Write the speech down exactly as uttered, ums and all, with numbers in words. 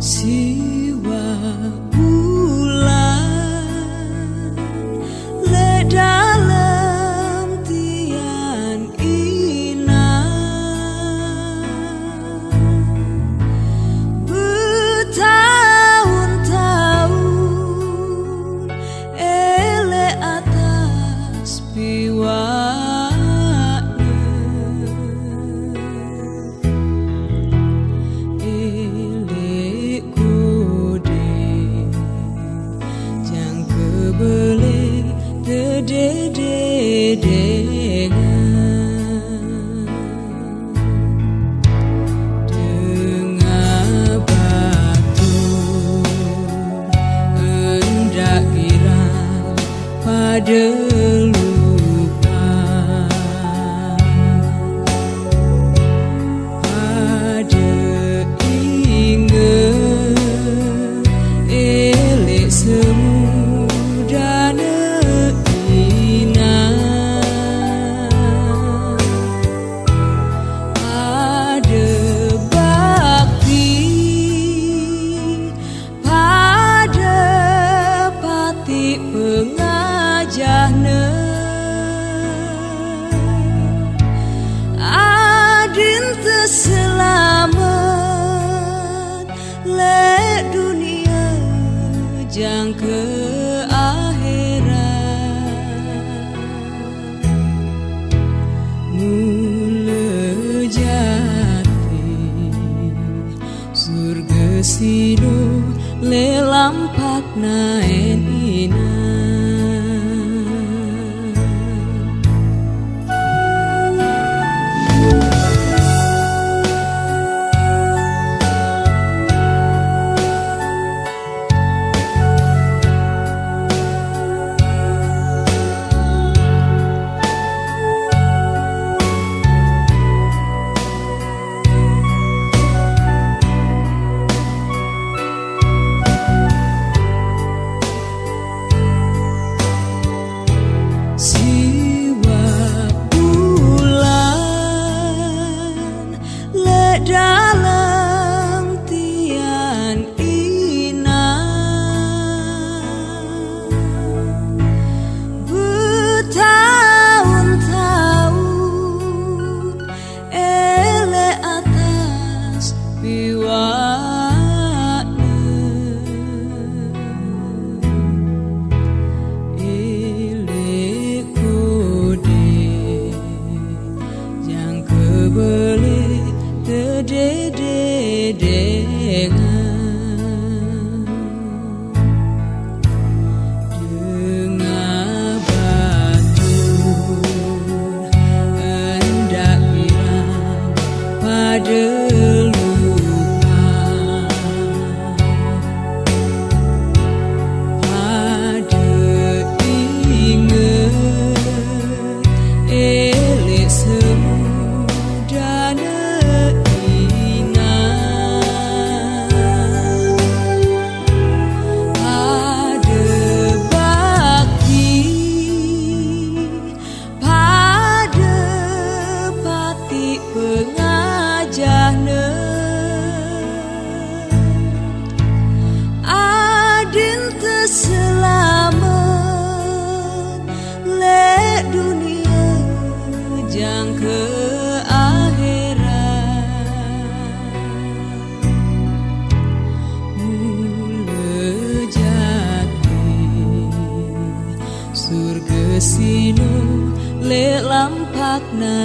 Siwa bulan le' dalem tian inang, betaun-taun ele' atas piwa'ne. Ele' kode jangke bele tedededengan. Dengah batur endak girang pada lupa. Pada inget ele' semudane inang. Pada bakti pada pati pengajahne. Adin teselamet le' dunia jangke akhirat. Mula jati surga sino le' lampak naen inang. Siwa bulan le' dalem tian inang, betaun-taun ele' atas piwa'ne. Ele' kode jangke bele tedededengan. Dengah batur endak girang pada lupa. Pada inget ele' semudane inang. Pada bakti pada pati pengajahne. Adin teselamet le' dunia jangke akhirat. Mula jati surga sino le' lampak na